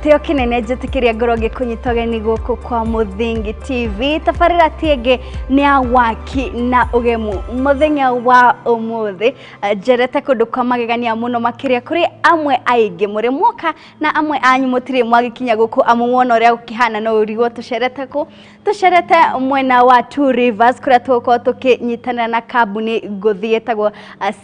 Gĩtĩo kĩnene njĩtĩkĩria ngorwo ngĩkũnyita ũgeni gũkũ kwa Mũthingi TV. Tabarĩra ti ĩngĩ nĩ ya waki na ũgemu. Mũthenya wa ũmũthĩ njerete kũndũ kwa magegania mũno makĩria kũrĩ amwe aingĩ mũrĩ mwoka na amwe anyu mũtirĩ mwagĩkinya gũkũ amu wona ũrĩa gũkĩhana no ũrigwo tũcerete kũ. Tũcerete mwena wa Two Rivers kũrĩa tũgũkorwo tũkĩnyitanĩra na kambuni ngũthi ĩtagwo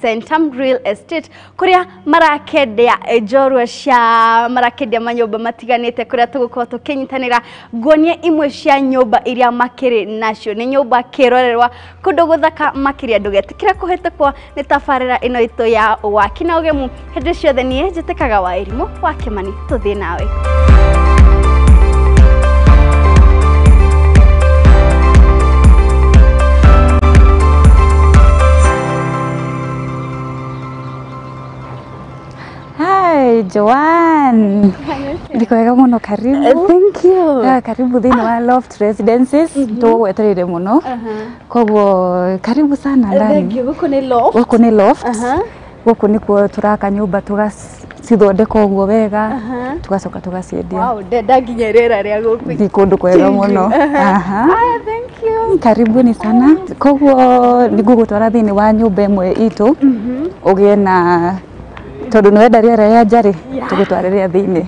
Centum Real Estate kũrĩa marakendia njorua cia marakendia manyũmba matiganĩte kũrĩa tũgũkorwo tũkĩnyitanĩra nguonie imwe cia nyũmba iria makĩrĩ nacio. Nĩ nyũmba kĩrorerwa kũndũ gũthaka makĩria, ndũgetĩkĩre kũhĩtũkwo nĩ tabarĩra ĩno itũ ya waki na ũgemu. Hĩndĩ ciothe niĩ njĩtĩkaga wa Irimũ wa Kĩmani, tũthiĩ nawe. Hi Joanne. Ndiko wega muno, karibu. Thank you. Karibu thĩinĩ wa Loft Residences. Tũgwetereire mũno. Koguo karibu sana ndani. Thank you. Gũkũ nĩ Loft. Gũkũ nĩ Loft. Gũkũ nĩkuo tũraka nyũmba tũgacithondeka ũguo wega, tũgacoka tũgaciendia. Wow, ndenda nginya rĩera rĩa gũkũ. Nĩ kũndũ kwega mũno. Thank you. Karibuni sana. Koguo nĩngũgũtwara thĩinĩ wa nyũmba ĩmwe itũ ũgĩe na tondũ nĩ wenda rĩera rĩa nja rĩ, tũgũtware rĩa thĩinĩ.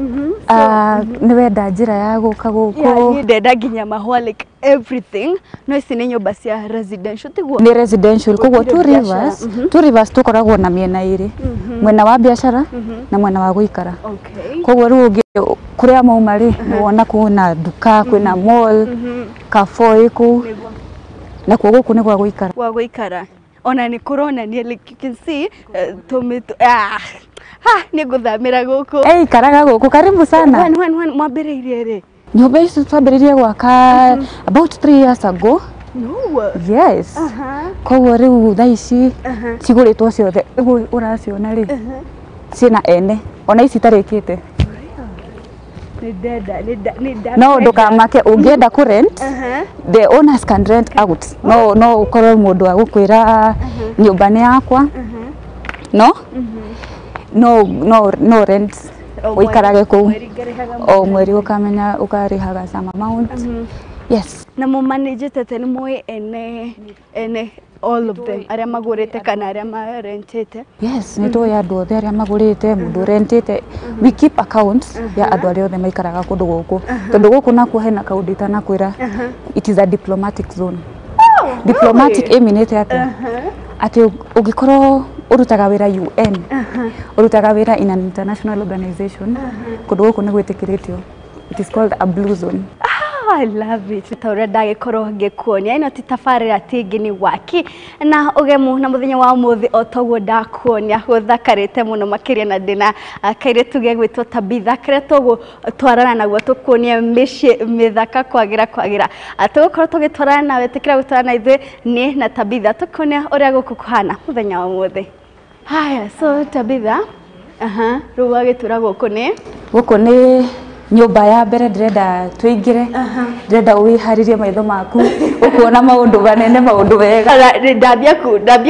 Nĩ wenda njĩra ya gũka gũkũ. Niĩ ndenda nginya mahũa like everything. No ici nĩ nyũmba cia residential tiguo? Nĩ residential. Koguo Gũtirĩ biacara. Two Rivers tũkoragwo na mĩena ĩrĩ, mwena wa biacara na mwena wa gũikara. Koguo rĩu ũngĩ kũrĩa mauma rĩ, nĩ wona kwĩna nduka, kwĩna mall, Carrefour ĩ kũu, nakuo gũkũ nĩ gwa gũikara. Gwa gũikara. Ona nĩ kũronania like you can see tũmĩtũ nĩ ngũthamĩra gũkũ. Ikaraga gũkũ, karibu sana. When mwambĩrĩirie rĩ? Nyũmba ici twambĩrĩirie gwaka about 3 years ago. No. Yes. Koguo rĩu thaa ici cigũrĩtwo ciothe. Ũguo ũraciona rĩ, ciĩna ene ona ici itarĩkĩte. No ndũkamake, ũngĩenda kũ rent, the owners can rent out. No no ũkorwo mũndũ wa gũkwĩra nyũmba nĩ yakwa. No no no no rent ũikarage kũu o mweri ũkamenya ũkarĩhaga some amount. Yes. Na mũmanĩjĩte atĩa? Nĩ mũĩ ene all of them arĩa magũrĩte kana arĩa marentĩte? Yes, nĩ tũĩ andũ othe arĩa magũrĩte, mũndũ rentĩte. We keep accounts ya andũ arĩa othe maikaraga kũndũ gũkũ. Tondũ gũkũ nakuo hena kaũndũ itanakwĩra. It is a diplomatic zone. Diplomatic ĩminĩte atĩa? Atĩ ũngĩkorwo ũrutaga wĩra UN, ũrutaga wĩra in an international organization, kũndũ gũkũ nĩ gwĩtĩkĩrĩtio. It is called a blue zone. I love it. Ta ũrĩa ndagĩkorwo ngĩkuonia ĩno ti tabarĩra ti ĩngĩ nĩ waki na ũgemu, na mũthenya wa ũmũthĩ o toguo ndakuonia gũthakarĩte mũno makĩria, na ndĩna kairĩtu gegwĩtwo Tabitha kĩrĩa tũgũtwarana naguo tũkuonia mĩciĩ mĩthaka kwagĩra kwagĩra. Tũgũkorwo tũgĩtwarana nawe, tĩkĩra gũtwarana na ithuĩ niĩ na Tabitha tũkuonia ũrĩa gũkũ kũhana mũthenya wa ũmũthĩ. Haya, so Tabitha, rĩu wagĩtwĩra gũkũ nĩ? Gũkũ nĩ nyũmba ya mbere ndĩrenda tũingĩre, ndĩrenda wĩharĩrie maitho maku ũkuona maũndũ manene, maũndũ mega. Ndambia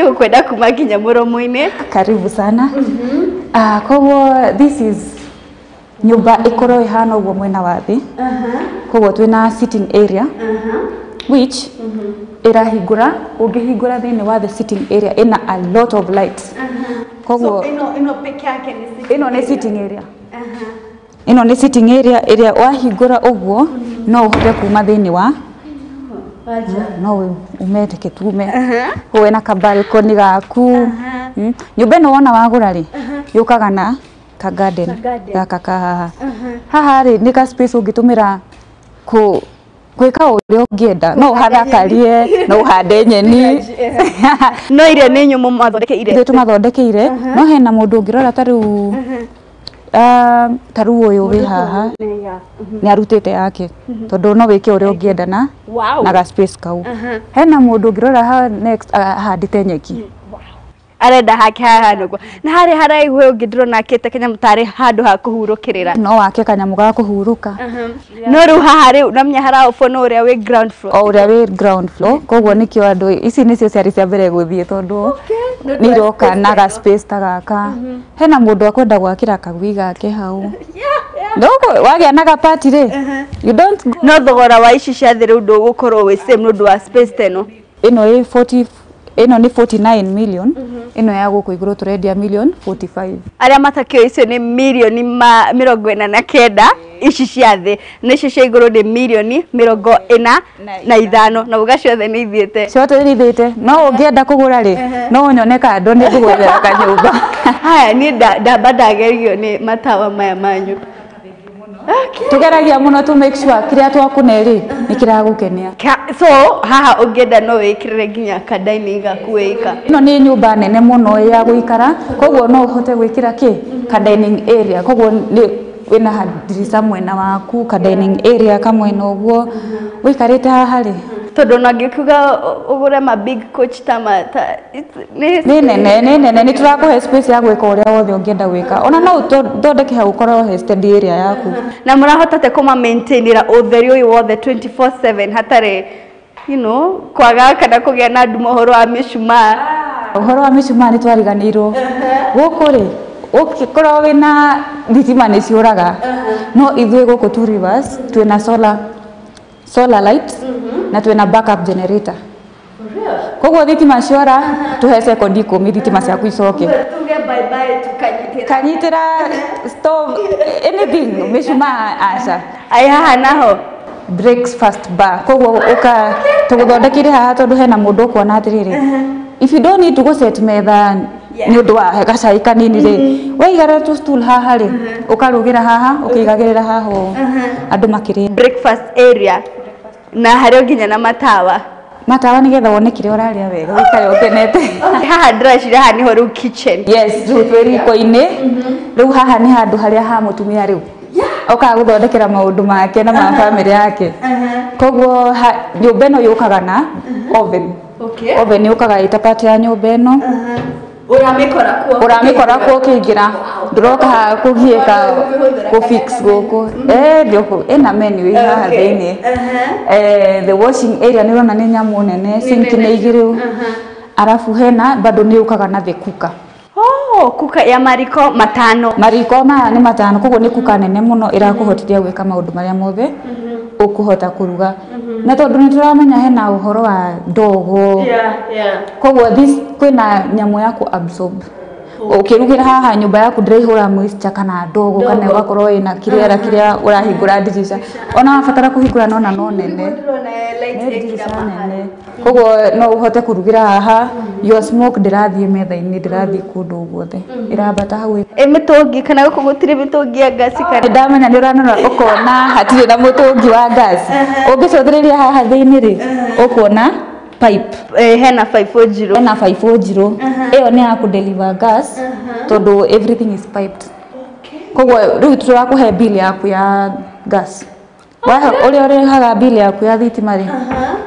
gũkwenda kuma nginya mũromo-inĩ. Karibu sana. Koguo this is nyũmba ĩkorwo ĩhana ũguo mwena wa thĩ. Koguo twĩna sitting area which ĩrahingũra, ũngĩhingũra thĩinĩ wa the sitting area ĩna a lot of lights. Koguo ĩno peke yake nĩ sitting ĩno nĩ sitting area. Ĩno nĩ sitting area ĩrĩa wahingũra ũguo no ũhote kuma thĩinĩ wa no ume reke tume. Ũwe na ka balcony gaku. Nyũmba ĩno wona wagũra rĩ, yũkaga na ka garden gaka ka haha. Haha rĩ nĩ ka space ũngĩtũmĩra gwĩka ũrĩa ũngĩenda. No ũhathakarie, no ũhande nyeni. No iria nĩ nyũmũ mathondekeire. Ithuĩ tũmathondekeire, no hena mũndũ ũngĩrora ta rĩu ta rĩu ũyũ wĩ haha nĩ arutĩte yake tondũ no wĩke ũrĩa ũngĩenda na na ga space kau. Hena mũndũ ũngĩrora haha next ahandĩte nyeki. Arenda hake haha nĩguo. Na harĩa haraihu ũngĩ ndĩrona akĩte kanyamũ tarĩ handũ ha kũhurũkĩrĩra. No wake kanyamũ ga kũhurũka. No rĩu haha rĩu namenya haraobo no ũrĩa wĩ ground floor. O ũrĩa wĩ ground floor. Koguo nĩkĩo andũ ici nĩcio ciarĩ cia mbere gũthiĩ tondũ nĩ iroka na ga space ta gaka. Hena mũndũ akwenda gwakĩra kagui gake hau. Ndũkũ wagĩa na gapati rĩ, you don't go. No thogora wa ici cia thĩ rĩu ndũgũkorwo wĩ same nĩ ũndũ wa space ta ĩno. Ĩno ĩ 40, ĩno nĩ 49 million, ĩno ya gũkũ igũrũ tũrendia million 45. Arĩa matakĩoĩ icio nĩ mirioni 49 ici cia thĩ, na ici cia igũrũ nĩ mirioni 45, na uga ciothe nĩ ithiĩte. Ciothe nĩ ithiĩte. No ũngĩenda kũgũra rĩ, no ũnyone kando nĩ ngũgwethera kanyũmba. Haya, niĩ ndamba ndagerio nĩ matawa maya manyu. Tũgeragia mũno to make sure kĩrĩa twakũne rĩ nĩ kĩragũkenia. So haha ũngĩenda no wĩkĩrĩre nginya ka dining gaku wĩika. Ĩno nĩ nyũmba nene mũno ya gũikara, koguo no ũhote gwĩkĩra kĩ ka dining area, koguo nĩ wĩna ndirica mwena waku, ka dining area kamwena ũguo ũikarĩte haha rĩ. Tondũ ona ngĩkiuga ũgũre ma big coach ta ma ta nĩ nene, nĩ nene, nĩ tũrakũhe space ya gwĩka ũrĩa wothe ũngĩenda gwĩka. Ona no ũthondeke hau ũkorwo he study area yaku. Na mũrahota te kũma maintainĩra ũtheri ũyũ wothe 24/7 hatarĩ you know kwaga kana kũgĩa na nduma ũhoro wa mĩcumaa. Ũhoro wa mĩcumaa nĩ twariganĩirwo. Gũkũ rĩ, ũngĩkorwo wĩna thitima nĩ ciũraga, no ithuĩ gũkũ Two Rivers twĩna solar light na twĩna backup generator. Koguo thitima ciora tuhe sekondi 10 thitima ciaku icoke. Tuge bye bye tukanyitĩra. Kanyitĩra stove anything mĩcumaa aca. Ai haha naho breakfast bar. Koguo ũka tũgũthondekeire haha tondũ hena mũndũ ũkuona atĩrĩrĩ, if you don't need to go set metha nĩ ũndũ wa gacai kanini rĩ, waigara tu stool haha rĩ, ũkarugĩra haha, ũkĩigagĩrĩra haha ũũ, andũ makĩrĩa. Breakfast area na harĩ nginya na matawa. Matawa nĩgetha wone kĩrĩa ũrarĩa wega, ũikare ũkenete. Haha ndĩreciria haha nĩho rĩu kitchen. Yes, rĩu twĩ riko-inĩ. Rĩu haha nĩ handũ harĩa ha mũtumia rĩu okaga gũthondekera maũndũ make na ma family yake. Koguo nyũmba ĩno yũkaga na oven. Oven yũkaga ĩta part ya nyũmba ĩno. Ũramĩkora kuo. Ũramĩkora kuo ũkĩingĩra. Ndũroka haha kũgiĩka kũ fix gũkũ. Ndĩũkũ ĩna menu ĩ haha thĩinĩ. The washing area nĩ ũrona nĩ nyamũ nene, sink nĩ igĩrĩ. Arabu hena bado nĩ yũkaga na the cooker. Oh, cooker ya mariko matano. Mariko maya nĩ matano, koguo nĩ cooker nene mũno ĩrakũhotithia gwĩka maũndũ marĩa mothe ũkũhota kũruga. Na tondũ nĩ tũramenya hena ũhoro wa ndogo. Koguo this kwĩna nyamũ ya kũ absorb. Ũkĩrugĩra haha nyũmba yaku ndĩraihũra moisture kana ndogo kana ũgakorwo ĩna kĩrĩera kĩrĩa ũrahingũra ndirica. Ona wabatara kũhingũra nona no nene. Nĩ ndirica nene. Koguo no ũhote kũrugĩra haha, your smoke ndĩrathiĩ metha-inĩ, ndĩrathiĩ kũndũ guothe. Ĩrambata hau. Ĩ mĩtũngi kana gũkũ gũtirĩ mĩtũngi ya ngasi kana? Nĩ ndamenya nĩ ũranora ũkona hatirĩ na mũtũngi wa ngasi. Ũngĩcũthĩrĩria haha thĩinĩ rĩ, ũkuona pipe. Hena baibũ njirũ. Hena baibũ njirũ. Ĩyo nĩ ya kũ deliver gas tondũ everything is piped. Koguo rĩu tũrakũhe bill yaku ya gas. Ũrĩa ũrĩhaga bill yaku ya thitima rĩ,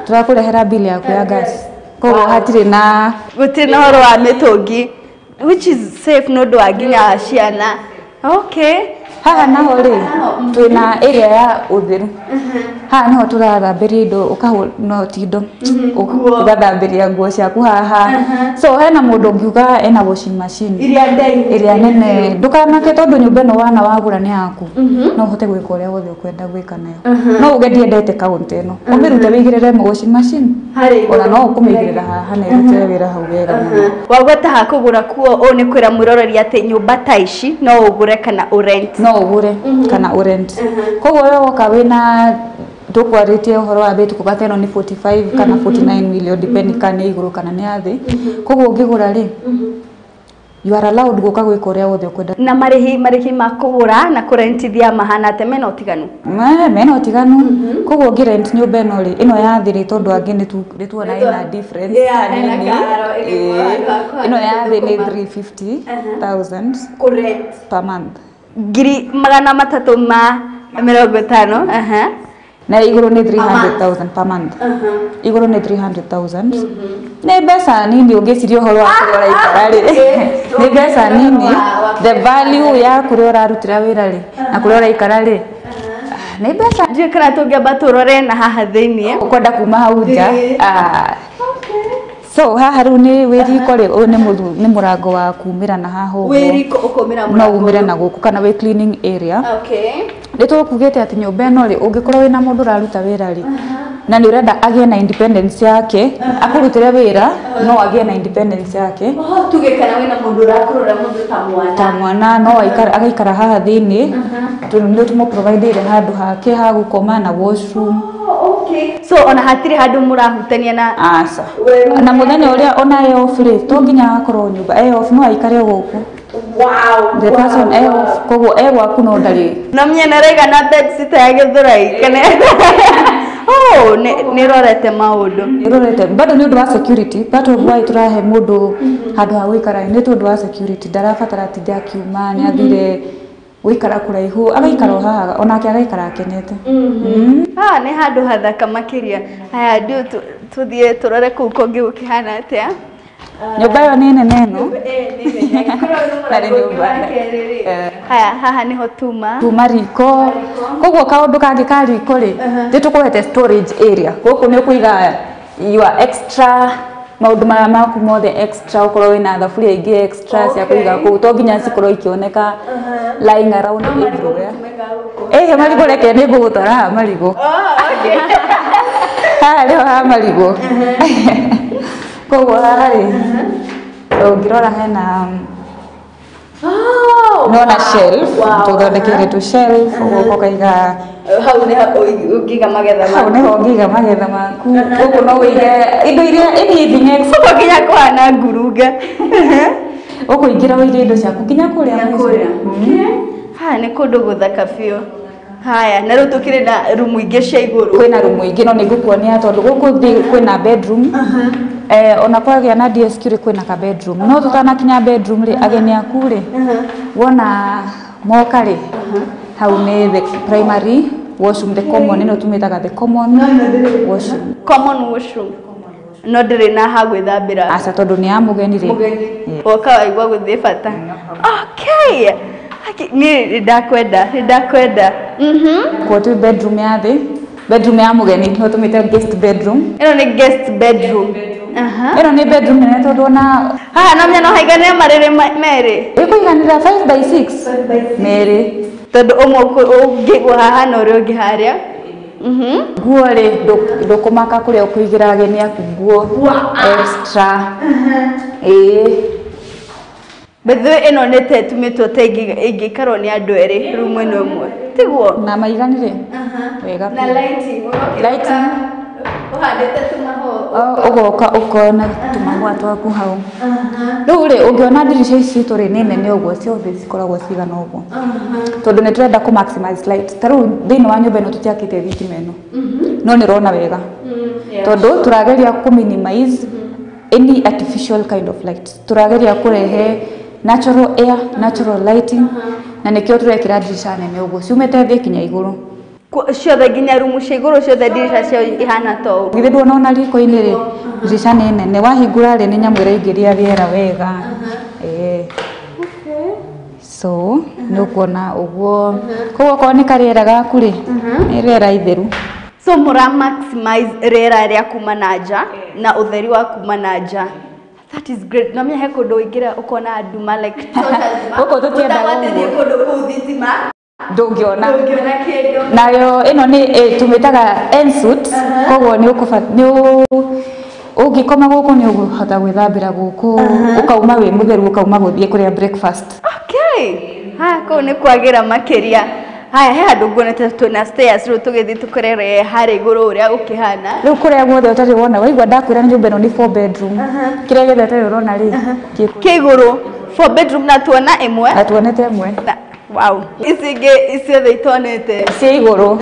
tũrakũrehera bill yaku ya gas. Koguo hatirĩ na gũtirĩ na ũhoro wa mĩtũngi, which is safe nĩ ũndũ wa nginya ciana. Okay. Haha naho rĩ, twĩna area ya ũtheru. Haha niho tũrathambĩria indo, ũkahũra no ti indo, ũgathambĩria nguo ciaku haha. So hena mũndũ ũngiuga ena washing machine ĩrĩa ndaihu, ĩrĩa nene. Ndũkamake tondũ nyũmba ĩno wana wagũra nĩ yaku, no ũhote gwĩka ũrĩa wothe ũkwenda gwĩka nayo. No uge ndiendete kaunti ĩno, ũmĩrute wĩigĩrĩre washing machine, ona no ũkũmĩigĩrĩra haha na ĩrute wĩra hau wega mũno. Wagweta ha kũgũra kuo, ũũ nĩ kwĩra mwĩroreri atĩ nyũmba ta ici no ũgũre kana ũrent. No ũgũre kana ũrent. Koguo we woka wĩna tũkwarĩtie ũhoro wa mbei tũkuga ĩno nĩ 45 kana 49 million depending kana nĩ igũrũ kana nĩ ya thĩ. Koguo ũngĩgũra rĩ, you are allowed gũka gwĩka ũrĩa wothe ũkwenda. Na marĩhi ma kũgũra na kũrentithia mahana atĩa, mena ũtiganu? Mena ũtiganu. Koguo ũngĩ rent nyũmba ĩno rĩ, ĩno ya thĩ rĩ, tondũ angĩ nĩ tuona ĩna difference hanini. Ĩno ya thĩ nĩ 350,000 per month. 350,000. Na igũrũ nĩ 300,000 per month. Igũrũ nĩ 300,000. Nĩ mbeca nini ũngĩciria ũhoro wa kũrĩa ũraikara rĩ. Nĩ mbeca nini. The value ya kũrĩa ũrarutĩra wĩra rĩ, na kũrĩa ũraikara rĩ, nĩ mbeca. Ndiũĩ kana tũngĩamba tũrore na haha thĩiniĩ. Ũkwenda kuma hau nja. So haha rĩu nĩ wĩ riko rĩ, ũyũ nĩ mũrango wa kumĩra na haha ũguo. Wĩ riko ũkaumĩra No mũrango umĩre ũyũ. na gũkũ kana wĩ cleaning area. Nĩ tũkugĩte atĩ nyũmba ĩno rĩ, ũngĩkorwo wĩna mũndũ ũraruta wĩra rĩ, na nĩ ũrenda agĩe na independence yake, akũrutĩre wĩra, no agĩe na independence yake. Tuge kana wĩna mũndũ ũrakũrora mũndũ ta mwana. Ta mwana no agaikara haha thĩinĩ, nĩ tũmũ-providĩire handũ hake ha gũkoma na washroom. Okay. So ona hatirĩ handũ mũrahutania na aca. Na mũthenya ũrĩa ona e off rĩ, to nginya akorwo nyũmba, e off no aikare gũkũ. Wow. The person e off, koguo e gwaku no ndarĩ. No mĩena ĩraigana bed sitter ya Gĩthũrai kana oh, nĩ rorete maũndũ. Nĩ rorete. Bado nĩ ũndũ wa security, part of why tũrahe mũndũ handũ ha gũikara nĩ tondũ wa security, ndarabatara atinde akiuma, nĩ athire gũikara kũraihu, agaikara o haha, onake agaikara akenete. Haha nĩ handũ hathaka makĩria. Haya, rĩu tũthiĩ tũrore kũu kũngĩ gũkĩhana atĩa. Nyũmba ĩyo nĩ nene ĩno. Na nĩ nyũmba. Haya, haha nĩho tuma. Tuma riko. Koguo kaũndũ kangĩ ka riko rĩ, nĩ tũkũhete storage area. Gũkũ nĩ ũkũiga your extra maũndũ maya maku mothe extra, ũkorwo wĩna thaburia ingĩ extra cia kũiga kũu, to nginya cikorwo ikĩoneka lying around everywhere. Eh, marigũ reke nĩ ngũgũtwara haha marigũ. Haha nĩho ha marigũ. Koguo haha rĩ, ũngĩrora hena nona shelf, tũthondekeire tũ shelf, ũgoka ũkaiga hau nĩho ũngĩiga magetha maku. Hau nĩho ũngĩiga magetha maku. Gũkũ no ũige indo iria anything extra. Gũkũ nginya kũhana ngurunga. Ũkũingĩra ũige indo ciaku nginya kũrĩa mũico. Haha nĩ kũndũ gũthaka biũ. Haya, na rĩu tũkĩrĩ na rumu ingĩ cia igũrũ. Kwĩna rumu ingĩ no nĩngũkuonia tondũ gũkũ thĩ kwĩna bedroom. Ona kwagĩa na DSQ rĩ kwĩna ka bedroom. No tũtanakinya bedroom rĩ, ageni aku rĩ, wona moka rĩ, hau nĩ the primary washroom, the common, ĩno tũmĩtaga the common washroom. Common washroom. No ndĩrĩ na ha gwĩthambĩra. Aca tondũ nĩ ya mũgeni rĩ. Mũgeni. Woka waigua gũthiĩ bata. Okay. Niĩ nĩndakwenda, nĩndakwenda. Kwa tu bedroom ya thĩ, bedroom ya mũgeni, no tũmĩte guest bedroom. Ĩno nĩ guest bedroom. Ĩno nĩ bedroom nene tondũ ona haha no menya no haigane marĩrĩ merĩ. Ĩkũiganĩra 5 by 6 merĩ. Tondũ ũmwe ũngĩgwo haha na ũrĩa ũngĩ harĩa. Nguo rĩ, ndũkũmaka kũrĩa ũkũigĩra ageni aku nguo extra. Ĩĩ. By the way, ĩno nĩ ta ĩtumĩtwo ta ĩngĩikarwo nĩ andũ erĩ rumu ĩno ĩmwe. Tiguo? Na maiganĩre? Wega Na biũ. lighting, ũgokĩra Lighting. ũhandĩte tũmahũa. Ũgoka ũkona tũmahũa twaku hau. Rĩu rĩ, ũngĩona ndirica ici citũ rĩ, nĩ nene ũguo, ciothe cikoragwo cigana ũguo. Tondũ nĩ tũrenda kũ maximize light. Ta rĩu thĩinĩ wa nyũmba ĩno tũtiakĩte thitima ĩno. No nĩ ũrona wega. Tondũ tũrageria kũ minimize any artificial kind of light. Tũrageria kũrehe natural air, natural lighting, na nĩkĩo tũrekĩra ndirica nene ũguo, ciumĩte thĩ nginya igũrũ. Ciothe nginya rumu cia igũrũ ciothe ndirica ciao ihana ta ũũ. Githĩ nduona ona riko-inĩ rĩ, ndirica nĩ nene, wahingũra rĩ nĩ nyamũ ĩraingĩria rĩera wega. So, nĩ ũkuona ũguo. Koguo okorwo nĩ karĩera gaku rĩ, nĩ rĩera itheru. So mũra maximize rĩera rĩa kuma na nja na ũtheri wa kuma na nja. That is great. Na menya he kũndũ ũingĩra ũkona nduma like total nduma. Gũkũ tũtiendaga Ũtagwatĩtie ũguo. kũndũ kũu thitima. Ndũngĩona. Ndũngĩona kĩndũ. Nayo ĩno nĩ tũmĩtaga en suite. Koguo nĩ ũngĩkoma gũkũ nĩ ũkũhota gwĩthambĩra gũkũ, ũkauma wĩ mũtheru, ũkauma gũthiĩ kũrĩa breakfast. Okay. Haya, kũu nĩ kwagĩra makĩria. Haya, he handũ nguonete twĩna stairs rĩu tũgĩthiĩ tũkorere harĩa igũrũ ũrĩa gũkĩhana. Rĩu kũrĩa guothe ũtarĩ wona, waigua ndakwĩra nyũmba ĩno nĩ 4 bedroom. Kĩrĩa gĩothe ũtarĩ ũrona rĩ, kĩ Kĩ igũrũ 4 bedroom na tuona ĩmwe. Na tuonete ĩmwe. Na, wow. Ici ingĩ ciothe itonete. Cia igũrũ.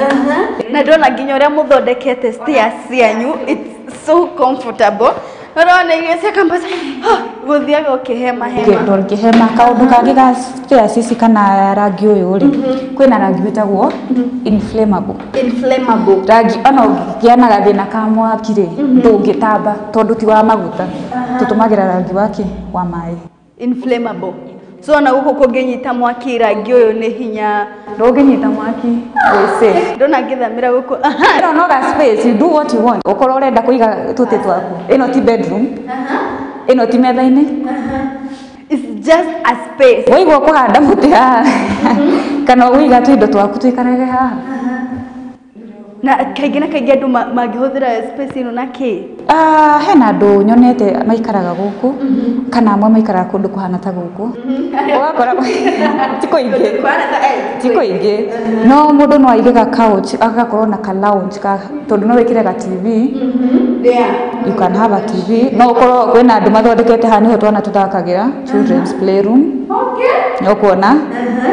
Na ndona nginya ũrĩa mũthondekete stairs cianyu, it's so comfortable. Ũrona irio cia campus, gũthiaga ũkĩhema hema. Ndũngĩhema. Kaũndũ kangĩ ga stairs ici kana rangi ũyũ rĩ, kwĩna rangi wĩtagwo inflammable. Inflammable. Rangi ona ũngĩgĩa na gathĩna ka mwaki rĩ, ndũngĩtamba tondũ ti wa maguta. Tũtũmagĩra rangi wake wa maĩ. Inflammable. So ona gũkũ kũngĩnyita mwaki rangi ũyũ nĩ hinya. Ndũngĩnyita mwaki, wĩ safe. Ndona ngĩthamĩra gũkũ. Ĩno no ga space, you do what you want. Ũkorwo ũrenda kũiga tũtĩ twaku. Ĩno ti bedroom. Ĩno ti metha-inĩ. It's Just a space. Waigua kũhanda mũtĩ haha kana ũiga tũindo twaku tũikarage haha. Na kaingĩ na kaingĩ andũ mangĩhũthĩra space ĩno na kĩ? Hena andũ nyonete maikaraga gũkũ kana amwe maikaraga kũndũ kũhana ta gũkũ. Ũgakora ti kũingĩ. Ti kũingĩ. No mũndũ no aige ga couch agakorwo na ka lounge ka tondũ no wĩkĩre ga TV. You can have a TV. No ũkorwo kwĩna andũ mathondekete haha nĩho twana tũthakagĩra children's playroom. Okay. Nĩũkuona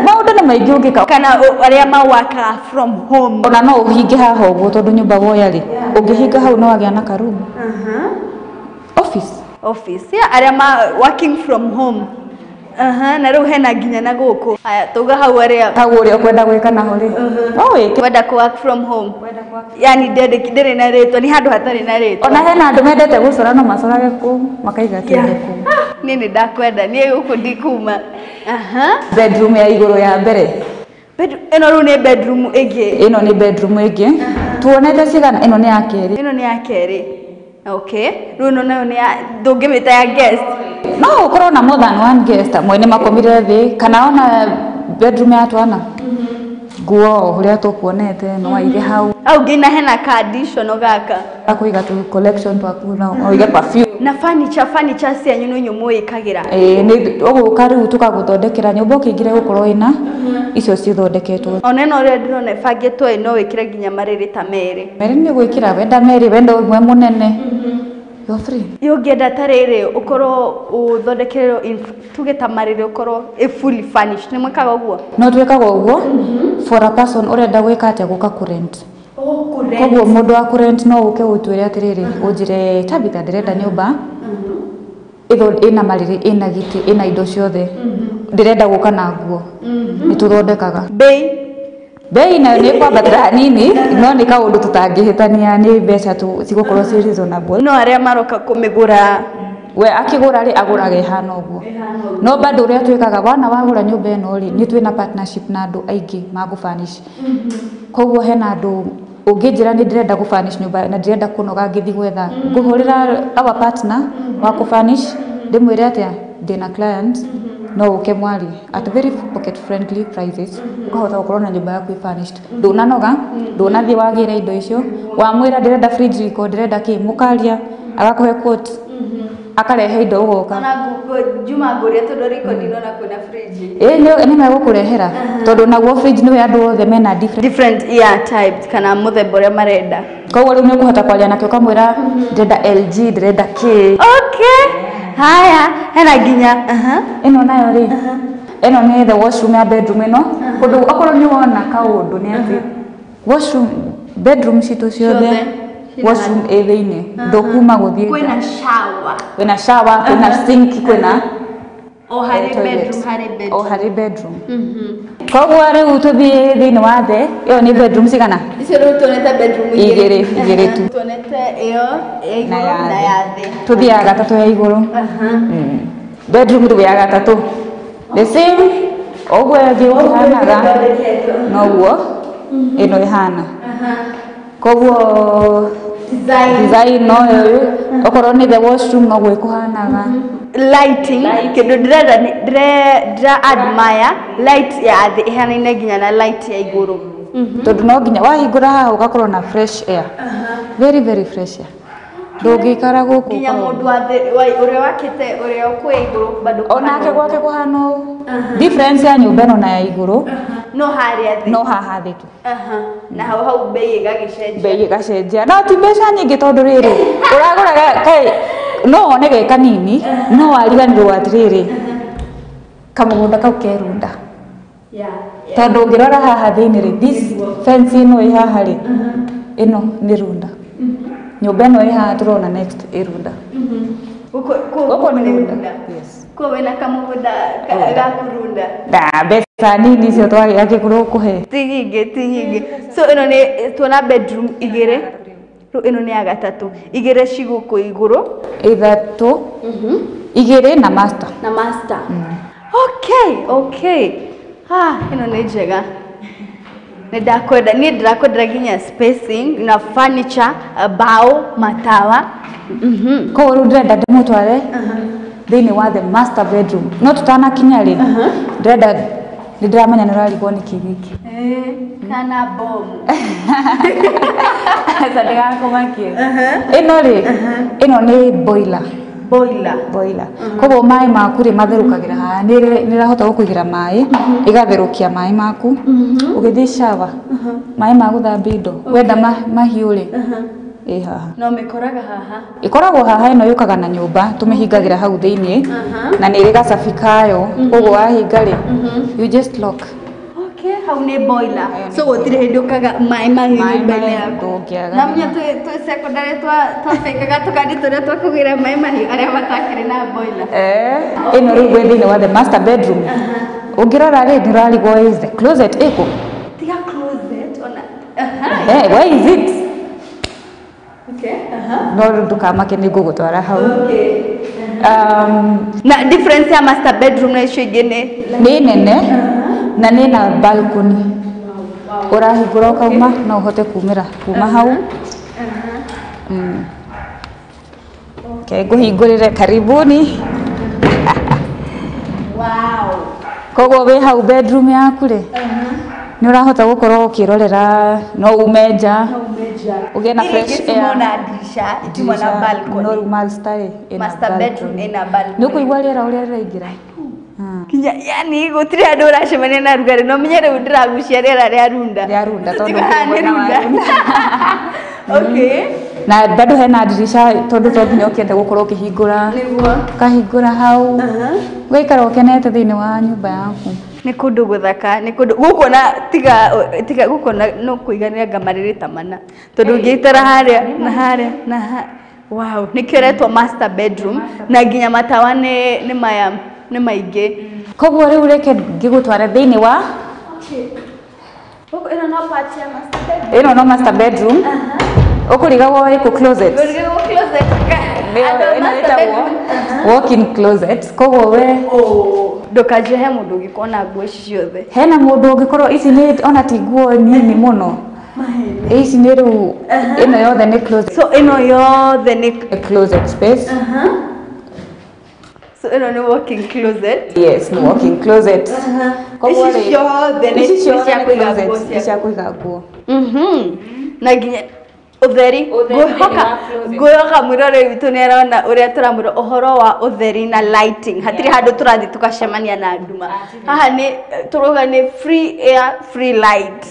maũndũ nĩ maingĩ ũngĩka. Kana arĩa mawakaga from home. Ona no ũhinge haha ũguo tondũ nyũmba woya rĩ ũngĩhinga hau no wagĩa na ka room. Office. Office. Yeah, arĩa ma working from home. Na rĩu hena nginya na gũkũ. Haya, tuga hau arĩa hau ũrĩa ũkwenda gwĩka naho rĩ. No wĩke. Wenda kũ work from home. Yani ndĩrĩ na rĩtwa, nĩ handũ hatarĩ na rĩtwa. Ona hena andũ mendete gũcora no macorage kũu, makaiga kĩndũ kũu. Niĩ nĩ ndakwenda, niĩ gũkũ ndikuma. Bedroom ya igũrũ ya mbere. Ĩno rĩu nĩ bedroom ĩngĩ. Ĩno nĩ bedroom ĩngĩ. Tuonete cigana, ĩno nĩ ya kerĩ. Ĩno nĩ ya kerĩ. Okay. Rĩu ĩno nayo nĩ ya ndũngĩmĩta ya guest. No ũkorwo na more than one guest, amwe nĩ makomire thĩ kana ona bedroom ya twana. Nguo ũrĩa tũkuonete no waige hau. Au nginya hena ka additional gaka. Akũiga tu collection twaku na ũige perfume. Na furniture cianyu nĩ inyuĩ mũĩkagĩra. Ĩĩ nĩ ũgũka rĩu tũkagũthondekera nyũmba ũkĩingĩra gũkorwo ĩna icio cithondeketwo. Ona ĩno ũrĩa ndĩrona ĩbangĩtwo ĩ no wĩkĩre nginya marĩrĩ ta merĩ. Merĩ nĩ gwĩkĩra wenda merĩ wenda ũmwe mũnene. You're free. Ũngĩenda ta rĩrĩ ũkorwo ũthondekerwo tuge ta marĩrĩ ũkorwo ĩ fully furnished nĩ mwĩkaga ũguo? No twĩkaga ũguo for a person ũrenda gwĩka atĩa gũka kũ rent. Koguo mũndũ wa kũ rent no ũke ũtwĩre atĩrĩrĩ ũnjĩre Tabitha ndĩrenda nyũmba ĩna marĩrĩ ĩna gĩtĩ ĩna indo ciothe ndĩrenda gũka na nguo nĩ tũthondekaga. Bei nayo nĩ kwambatĩra hanini no nĩ kaũndũ tũtangĩhĩtania nĩ mbeca tu cigũkorwo ci reasonable. No arĩa maroka kũmĩgũra we akĩgũra rĩ agũraga ĩhana ũguo. No bado ũrĩa twĩkaga wana wagũra nyũmba ĩno rĩ nĩ twĩna partnership na andũ aingĩ magũfurnish. Koguo hena andũ ũngĩnjĩra nĩ ndĩrenda gũfurnish nyũmba na ndĩrenda kũnoga ngĩthiĩ gwetha ngũhũrĩra our partner wa kũfurnish ndĩmwĩre atĩa ndĩna client no ũke mwari at very pocket friendly prices ũkahota gũkorwo na nyũmba yaku furnished ndũnanoga ndũnathiĩ wagĩra indo icio wamwĩra ndĩrenda fridge riko ndĩrenda kĩ mũkaria agakũhe quote akarehe indo ũgoka. Ona Juma ngũria tondũ riko ndinona kwĩna fridge. Ĩĩ nĩ megũkũrehera tondũ naguo fridge nĩwe andũ othe mena different ear types kana mũthemba ũrĩa marenda. Koguo rĩu nĩ ũkũhota kwaria nake ũkamwĩra ndĩrenda LG ndĩrenda kĩ. Okay. Haya, hena nginya. Ĩno nayo rĩ ĩno nĩ the washroom ya bedroom ĩno kũndũ okorwo nĩ wona kaũndũ nĩ atĩ washroom bedroom citũ ciothe washroom ĩ thĩinĩ ndũkuma gũthiĩ kwĩna shower kwĩna shower kwĩna sink kwĩna o harĩ bedroom harĩ bedroom o harĩ bedroom. Koguo rĩu tũthiĩ thĩinĩ wa thĩ ĩyo nĩ bedroom cigana? Icio rĩu tuonete bedroom igĩrĩ tu. Tuonete ĩyo ya igũrũ na ya thĩ. Tũthiĩ ya gatatũ ya igũrũ. Bedroom rĩu ya gatatũ the same ũguo ĩngĩ ũhanaga noguo ĩno ĩhana. Koguo design no ĩyo okorwo nĩ the washroom noguo ĩkũhanaga. Lighting kĩndũ ndĩrenda ndĩra admire light ya thĩ ĩhanaine nginya na light ya igũrũ. Tondũ no nginya wahingũra haha ũgakorwo na fresh air. Very very fresh air. Ndũngĩikara gũkũ nginya mũndũ wa thĩ ũrĩa wakĩte ũrĩa ũkũya igũrũ bado onake gwake kũhana ũũ. Difference ya nyũmba ĩno na ya igũrũ no harĩa thĩ no haha thĩ tu. Na hau hau bei ĩgagĩcenjia. Bei ĩgacenjia no ti mbeca nyingĩ tondũ rĩrĩ ũragũraga kaĩ no wone ge kanini no wariganĩrwo atĩrĩrĩ kamũgũnda kau kerunda. Tondũ ũngĩrora haha thĩinĩ rĩ this fence ĩno ĩ haha rĩ ĩno nĩ runda. Nyũmba ĩno ĩ haha tũrona next ĩ runda. Gũkũ nĩ runda. Yes. Kwa wĩna kamũgũnda ga kũrunda. Da mbeca nini icio twagĩkũrwo kũhe. Ti nyingĩ ti nyingĩ. So ĩno nĩ tuona bedroom igĩrĩ. Rĩu ĩno nĩ ya gatatũ. Igĩrĩ ci gũkũ igũrũ. Ithatũ. Igĩrĩ na master. Na master. Okay, okay. Ah, ĩno nĩ njega. Nĩ ndakwenda, niĩ ndĩrakwendera nginya spacing na furniture, bao, matawa. Koguo rĩu ndĩrenda ndĩmũtware Thĩinĩ wa the master bedroom. No tutanakinya rĩ, ndĩrenda, nĩ ndĩramenya nĩ ũrarigwo nĩ kĩ gĩkĩ. Kana bomu. Aca ndĩgakũmakie. Ĩno rĩ, ĩno nĩ boiler. Boiler. Boiler. Koguo maĩ maku rĩ matherũkagĩra haha, nĩ ĩrahota gũkũigĩra maĩ, ĩgatherũkia maĩ maku. Ũgĩthiĩ shower, maĩ ma gũthambia indo, wenda mahiũ rĩ, ĩ haha. No mĩkoraga haha. Ĩkoragwo haha, ĩno yũkaga na nyũmba, tũmĩhingagĩra hau thĩiniĩ, na nĩ ĩrĩ gacabi kayo, koguo wahinga rĩ, you just lock. Okay, hau nĩ boiler. So gũtirĩ hĩndĩ ũkaga maĩ mahiũ Maĩ nyũmba-inĩ mahiũ yaku. ndũngĩaga. Na menya twĩ secondary twabĩkaga tũkandi tũrĩa twa kũgĩra maĩ mahiũ arĩa matakĩrĩ na boiler. Ĩno rĩu gwĩ thĩinĩ wa the master bedroom. Ũngĩrora rĩ, nĩ ũrarigwo is the closet ĩkũ? Tiga closet ona. Where is it? Okay. Aha. No rĩu ndũkamake, nĩ ngũgũtwara hau. Okay. Na difference ya master bedroom na icio ingĩ nĩ? Nĩ nene na nĩ na balcony. Ũrahingũra ũkauma, no ũhote kumĩra kuma hau. Okay, ngũhingũrĩre, karibuni. Wow. Koguo wĩ hau bedroom yaku rĩ, nĩ ũrahota gũkorwo ũkĩrorera, no ume nja ũgĩe na fresh air. Itimona dirisha, itimona balcony. No rĩu master rĩ, ĩna Master bedroom balcony. ĩna balcony. Nĩ ũkũigua rĩera ũrĩa rĩraingĩra. Kinya yani gũtirĩ handũ ũracemania na rugarĩ, no menye rĩu ndĩragucia rĩera rĩa runda. Rĩa runda, tondũ Tiga haha nĩ mwena wa runda. runda. Okay. Na bado hena dirisha, tondũ to nginya ũkĩende gũkorwo ũkĩhingũra. Nĩguo. Ũkahingũra hau, ũgaikara ũkenete thĩinĩ wa nyũmba yaku. Nĩ kũndũ gũthaka, nĩ kũndũ gũkũ na tiga tiga gũkũ na no kũiganĩra ngamarĩrĩ ta mana, tondũ ũngĩitara harĩa na harĩa na ha. Wow, nĩkĩo ĩretwo master bedroom, na nginya matawa nĩ maya nĩ maingĩ. Koguo rĩu reke ngĩgũtware thĩinĩ wa Gũkũ ĩno no part ya master bedroom. Ĩno no master bedroom. Ũkũrigagwo ĩkũ closet. Ngũrigagwo closet. Nĩyo Andũ ĩno master ĩtagwo bedroom. walk-in closet. Koguo we Oh, ndũkanjĩre he mũndũ ũngĩkorwo na nguo ici ciothe. Hena mũndũ ũngĩkorwo, ici nĩ ona ti nguo nini mũno. Ici nĩ rĩu ĩno yothe nĩ closet. So ĩno yothe nĩ A closet space. So ĩno nĩ walk-in closet. Yes, nĩ walk-in closet. Koguo Ici rĩ, ciothe nĩ ici nĩ ciothe cia nĩ kũiga closet, nguo nĩ ciaku. cia kũiga nguo. Na nginya ũtheri. Ũtheri Ngwĩhoka thĩinĩ wa closet. Ngwĩhoka mwĩroreri witũ nĩ arona ũrĩa tũramwĩra ũhoro wa ũtheri na lighting. Hatirĩ handũ tũrathiĩ tũgacemania na nduma. Haha nĩ tũrauga nĩ free air, free light.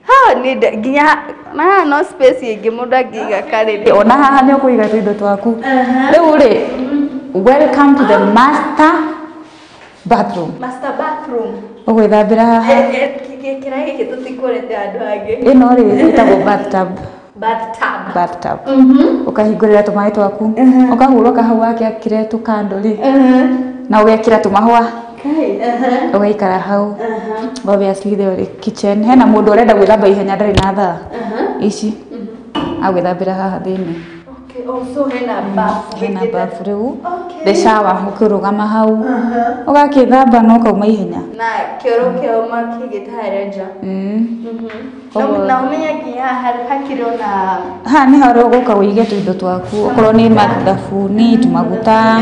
Ha nĩ nginya na haha no space ĩngĩ mũndũ angĩiga karĩrĩ. Ona haha nĩ ũkũiga tũindo twaku. Rĩu rĩ, welcome to the master bathroom. Master bathroom. Ũgwĩthambĩra haha. Kĩra gĩkĩ tũtikũrete handũ hangĩ. Ĩno rĩ ĩtagwo bathtub. Bathtub. Bathtub. Ũkahingũrĩra tũmaĩ twaku, ũkahurũka hau wakĩakire tũkando rĩ, na ũgekĩra tũmahũa, ũgaikara hau. Obviously the kitchen, hena mũndũ ũrenda gwĩthamba ihenya, ndarĩ na thaa ici, agwĩthambĩra haha thĩinĩ. Okay, also hena bafu. Hena bafu rĩu. Okay. The shower, ũkĩrũgama hau ũgakĩthamba na ũkauma ihenya. Na kĩoro kĩoma kĩigĩte harĩa nja. Na ũmenye nginya haha hakĩrĩ ona Haha nĩ harĩa ũgũka ũige tũindo twaku, okorwo nĩ mathabuni, tũmaguta.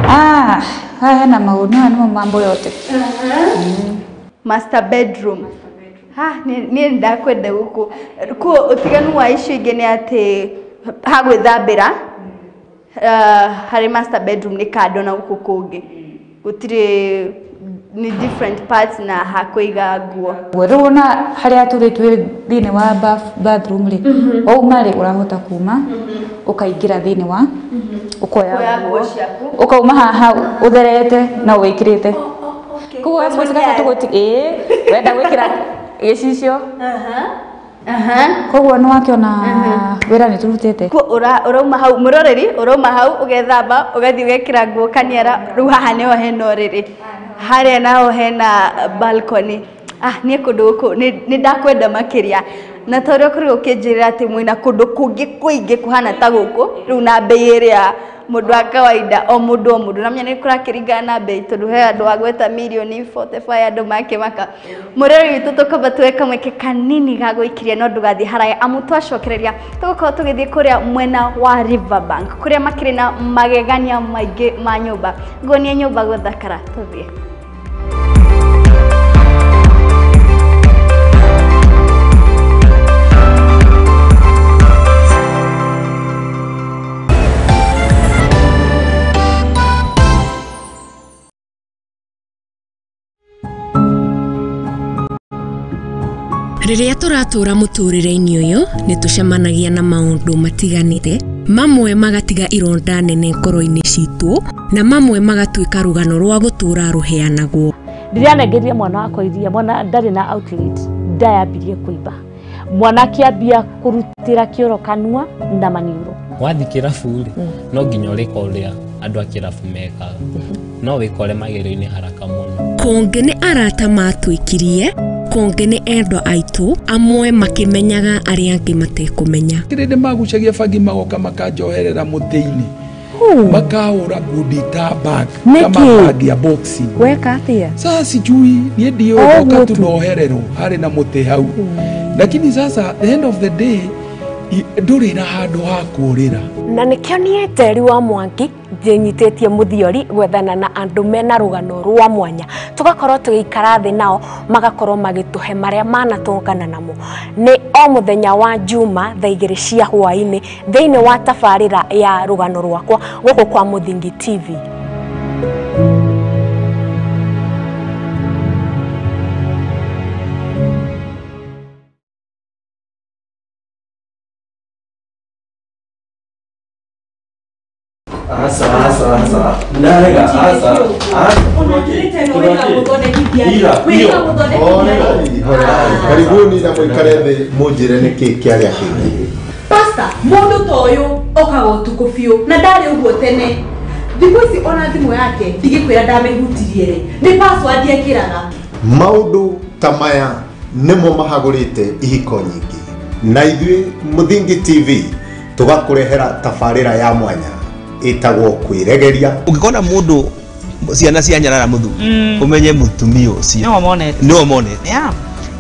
Ah, haha hena maũndũ, haha nĩmo mambo yote. Master bedroom. Ha niĩ ndakwenda gũkũ. Kuo ũtiganu wa icio ingĩ nĩ atĩ ha gwĩthambĩra harĩ master bedroom nĩ kando na gũkũ kũngĩ. Gũtirĩ, nĩ different parts na ha kũiga nguo. Rĩu ona harĩa tũrĩ twĩ thĩinĩ wa bathroom rĩ, wauma rĩ, ũrahota kuma ũkaingĩra thĩinĩ wa ũkoya Kuoya nguo nguo ciaku. Ũkauma haha ũtherete na wĩkĩrĩte. Okay. Koguo gacigo gaka tũgũti ĩĩ wenda gwĩkĩra gĩcicio. Koguo nĩ wakĩona wĩra nĩ tũrutĩte. Kuo ũrauma hau mũroreri, ũrauma hau ũgethamba, ũgathiĩ ũgekĩra nguo kaniara, rĩu haha nĩho hena ũrĩrĩ, harĩa naho hena balcony. Ah, niĩ kũndũ gũkũ nĩ ndakwenda makĩria. Na ta ũrĩa ũkorirwo ũkĩnjĩrĩra atĩ mwĩna kũndũ kũngĩ kũingĩ kũhana ta gũkũ rĩu na mbei ĩrĩa mũndũ wa kawaida o mũndũ na menya nĩ kũrakĩringana na mbei tondũ he andũ agweta mirioni 45 andũ makĩmaka. Mũrori witũ tũkamba tuoe kamweke kanini ga gũikiria no ndũgathiĩ haraya amu twacokereria tũgũkorwo tũgĩthiĩ kũrĩa mwena wa Riverbank kũrĩa makĩrĩ na magegania maingĩ ma nyũmba. Nguonie nyũmba gũthakara, tũthiĩ. Rĩrĩa tũratũra mũtũrĩre-inĩ ũyũ nĩ tũcemanagia na maũndũ matiganĩte, mamwe magatiga ironda nene ngoro-inĩ citũ na mamwe magatuĩka rũgano rwa gũtũra rũheanagwo. Ndĩranengeria mwana wakwa iria, mwana ndarĩ na outlet, ndayambirie kũimba. Mwana akĩambia kũrutĩra kĩoro kanua na maniũrũ. Wathiĩ kĩrabu rĩ, no nginya ũrĩka ũrĩa andũ a kĩrabu mekaga, no wĩkore magerio-inĩ haraka mũno. Kũngĩ nĩ arata matwĩkirie, kũngĩ nĩ endwa aitũ, amwe makĩmenyaga arĩa angĩ matekũmenya. Kĩrĩndĩ magucagia bangi magoka makanjoherera mũtĩ-inĩ, makahũra ngundi ta bag kama bag ya boxing. Weka atĩa? Sasa sijui niĩ ndiũĩ, ndoka tu nohererwo harĩ na mũtĩ hau. Lakini sasa the end of the day ndũrĩ na handũ ha kũũrĩra. Na nĩkĩo niĩ Njeri wa Mwangi ndĩnyitĩtie mũthiori gwethana na andũ mena rũgano rwa mwanya, tũgakorwo tũgĩikara thĩ nao magakorwo magĩtũhe marĩa manatũngana namo. Nĩ o mũthenya wa Juma thaa 2 cia hwaĩ-inĩ thĩinĩ wa tabarĩra ya rũgano rwakwa gũkũ kwa Mũthingi TV. Asa asa asa. Ndarega asa. Karibuni na mũikare thĩ mũnjĩre nĩkĩ kĩarĩa kĩngĩ. Pastor, mũndũ ta ũyũ okaga ũtukũ biũ na ndarĩ ũguo tene. Thikũ ici ona thimũ yake ndigĩkwĩra ndamĩhutirie rĩ, nĩ password ekĩraga. Maũndũ ta maya nĩmo mahagũrĩte ihiko nyingĩ. Na ithuĩ Mũthingi TV tũgakũrehera tabarĩra ya mwanya ĩtagwo kwĩregeria. Ũngĩkona mũndũ ciana cia nyarara mũthuri ũmenye mũtumia ũcio nĩwe monete.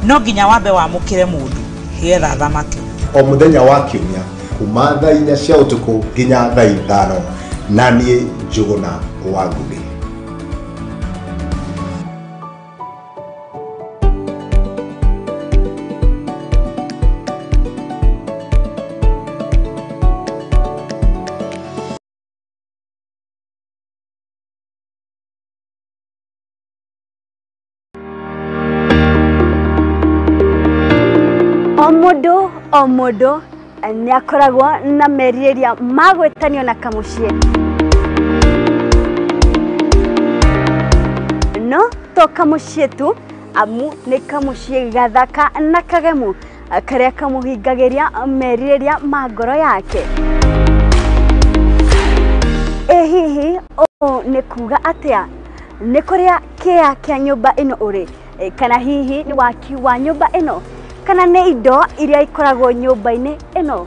No nginya wambe wamũkĩre mũndũ getha thamaki. O mũthenya wa kiumia kuma thaa 4 cia ũtukũ nginya thaa 5 na niĩ Njũgũna wa Ngũgĩ. O mũndũ nĩ akoragwo na merirĩria ma gwĩtanio na kamũciĩ, no to kamũciĩ tu, amu nĩ kamũciĩ gathaka na kagemu karĩa kamũhingagĩria merirĩria ma ngoro yake. Ĩ hihi ũũ nĩ kuga atĩa? Nĩ kũrĩa kĩa kĩa nyũmba ĩno ũrĩ, kana hihi nĩ waki wa nyũmba ĩno, kana nĩ indo iria ikoragwo nyũmba-inĩ ĩno?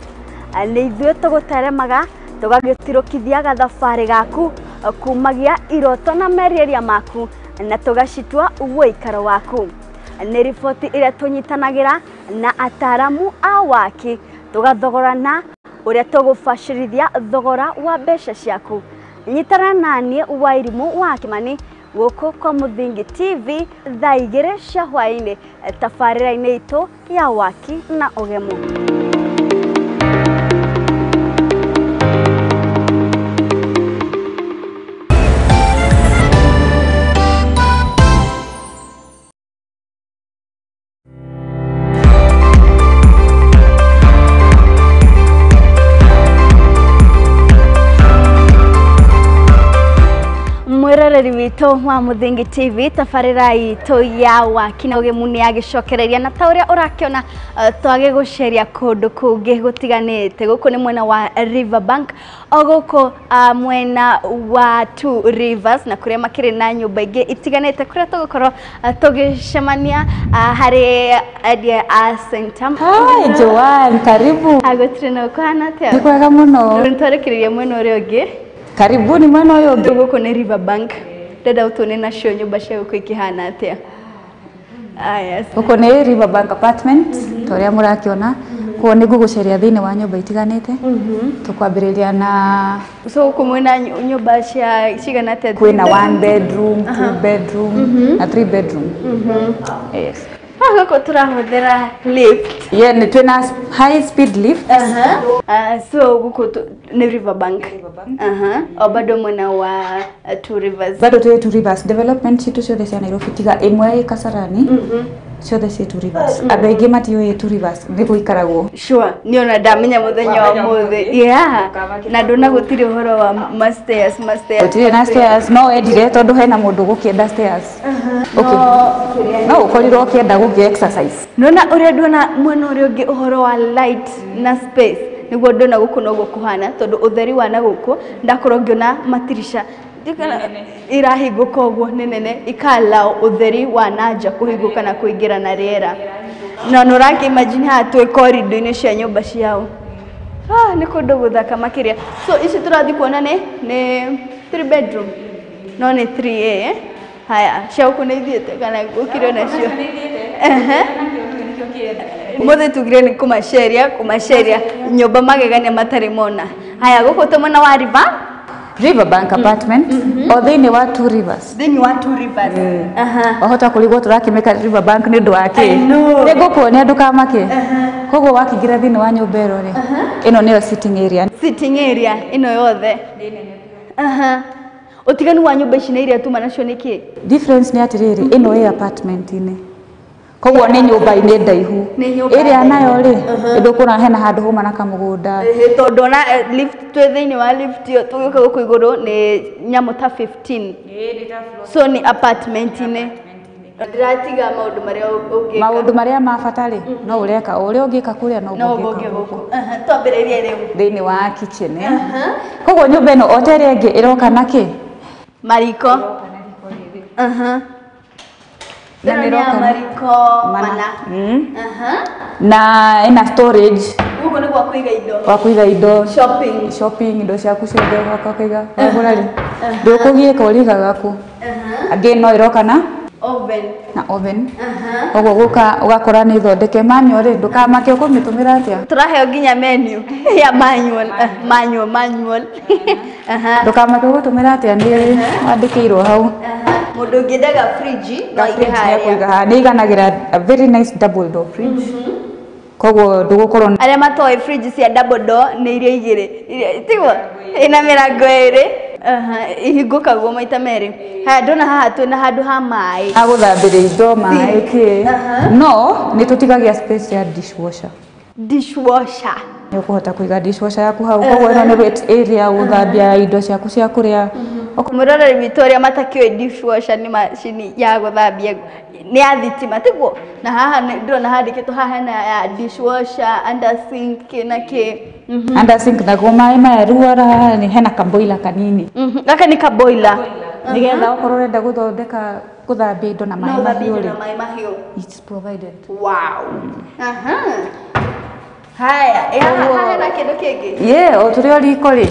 Nĩ ithuĩ tũgũteremaga tũgagĩtirũkithia gathabarĩ gaku kumagia iroto na merirĩria maku na tũgacitua ũikaro waku. Nĩ riboti ĩrĩa tũnyitanagĩra na ataramu a waki tũgathogorana ũrĩa tũgũbacĩrithia thogora wa mbeca ciaku. Nyitana naniĩ Wairimũ wa Kĩmani gũkũ kwa Mũthingi TV thaa 2 cia hwaĩ-inĩ tabarĩra-inĩ itũ ya waki na ũgemu. Mwĩroreri witũ witũ wa Mũthingi TV, tabarĩra itũ ya waki na ũgemu nĩ yagĩcokereria na ta ũrĩa ũrakĩona twagĩgũceria kũndũ kũngĩ gũtiganĩte. Gũkũ nĩ mwena wa Riverbank, o gũkũ mwena wa Two Rivers, na kũrĩa makĩrĩ na nyũmba ingĩ itiganĩte kũrĩa tũgũkorwo tũgĩcemania harĩ endia a Centum. Hi Joan, karibu. Gũtirĩ na ũkũhana atĩa? Nĩ kwega mũno. Nĩtwarĩkĩrĩria mwena ũrĩa ũngĩ. Karibuni mwena ũyũ ũngĩ. Gũkũ nĩ Riverbank. Ndĩrenda ũtuone nacio nyũmba cia gũkũ ikĩhana atĩa. Yes. Gũkũ nĩ Riverbank Apartment, ta ũrĩa mũrakĩona. Koguo nĩ ngũgũceria thĩinĩ wa nyũmba itiganĩte. Tũkwambĩrĩria na So gũkũ mwĩna nyũmba cia cigana atĩa? Kwĩna 1 bedroom, 2 bedroom na 3 bedroom. Yes. Gũkũ tũrahũthĩra lift. Yeah, nĩ twĩna high speed lift. So gũkũ nĩ Riverbank. O bado mwena wa Two Rivers. Bado twĩ Two Rivers. Development citũ ciothe cia Nairobi tiga ĩmwe ĩ Kasarani. Ciothe ciĩ Two Rivers. Andũ aingĩ matiũĩ Two Rivers nĩ gũikaragwo. Sure, niĩ ona ndamenya mũthenya wa ũmũthĩ. Yeah. Na ndona gũtirĩ ũhoro wa ma stairs, ma stairs. Gũtirĩ na stairs, no wendire tondũ hena mũndũ gũkĩenda stairs. Okay. No ũkorirwo ũkĩenda gũkĩ exercise. Nona ũrĩa ndona mwena ũrĩa ũngĩ ũhoro wa light na space nĩguo ndona gũkũ noguo kũhana, tondũ ũtheri wa na gũkũ ndakorwo ngĩona matirisha irahingũka ũguo nĩ nene ikalau ũtheri wa na nja kũhingũka na kũingĩra na rĩera. Na nĩ ũrakĩ imagine haha twĩ corridor-inĩ cia nyũmba ciao. Nĩ kũndũ gũthaka makĩria. So ici tũrathiĩ kuona nĩ 3 bedroom no nĩ 3A. Haya, cia gũkũ nĩ ithiĩte kana gũkĩrĩ onacio? Mũthĩ tugire nĩ kũmaceria nyũmba magegania matarĩ mona. Haya, gũkũ twĩ mwena wa Riverbank Apartment, o thĩinĩ wa Two Rivers. Thĩinĩ wa Two Rivers. Wahota kũrigwo tũrakĩmĩka Riverbank nĩ ũndũ wa kĩ? Nĩ ngũkuonia ndũkamake. Koguo wakĩingĩra thĩinĩ wa nyũmba ĩno rĩ, ĩno nĩyo sitting area. Sitting area ĩno yothe. Ũtiganu wa nyũmba ici na iria tuma nacio nĩ kĩ? Difference nĩ atĩrĩrĩ, ĩno ĩ apartment-inĩ. Koguo nĩ nyũmba-inĩ ndaihu. Ĩrĩa nayo rĩ, ndũkuona hena handũ huma na kamũgũnda. Tondũ ona lift twĩ thĩinĩ wa lift ĩyo tũgĩũka gũkũ igũrũ nĩ nyamũ ta 15. So nĩ apartment-inĩ. Ndĩratiga maũndũ marĩa ũngĩka. Maũndũ marĩa ma bata rĩ, no ũreka o ũrĩa ũngĩka kũrĩa no ũngĩka gũkũ. Twambĩrĩrie rĩu. Thĩinĩ wa kitchen. Koguo nyũmba ĩno o ta ĩrĩa ĩngĩ ĩroka na kĩ? Mariko. Na nĩ ĩroka mariko mana. Na ĩna storage. Gũkũ nĩ gwa kũiga indo. Gwa kũiga indo. Shopping. Shopping indo ciaku ciothe gwa kũiga. Wagũra rĩ, ndũkũgiĩka ũrĩigaga kũ. Again no ĩroka na oven. Na oven. Koguo gũka ũgakora nĩ ithondeke manual rĩ, ndũkamake ũkũmĩtũmĩra atĩa. Tũraheo nginya menu ya manual, manual. Ndũkamake ũgũtũmĩra atĩa nĩ wandĩkĩirwo hau. Mũndũ ũngĩendaga fridge no aige harĩa. Nĩ iganagĩra a very nice double door fridge. Koguo ndũgũkorwo arĩa matoĩ fridge cia double door nĩ iria igĩrĩ. Tiguo? Ĩna mĩrango ĩrĩ. Ihingũkagwo maita merĩ. Haya, ndona haha twĩna handũ ha maĩ. Ha gũthambĩria indo, maĩ kĩ. No nĩ tũtigagia space ya dishwasher. Dishwasher. Nĩ ũkũhota kũiga dishwasher yaku hau. Koguo ĩno nĩ wet area gũthambia indo ciaku cia kũrĩa. Mũroreri witũ ũrĩa matakĩũĩ dishwasher nĩ macini ya gũthambia nĩ ya thitima tiguo? Na haha ndĩrona handĩkĩtwo haha hena ya dishwasher, under sink kĩ na kĩ. Under sink naguo maĩ maya rĩu haha hena kaboiler kanini. Gaka nĩ kaboiler. Nĩgetha okorwo ũrenda gũthondeka gũthambia indo na maĩ mahiũ rĩ. It's provided. Wow. Haya, haha hena kĩndũ kĩngĩ? Yeah, o tũrĩ o riko rĩ.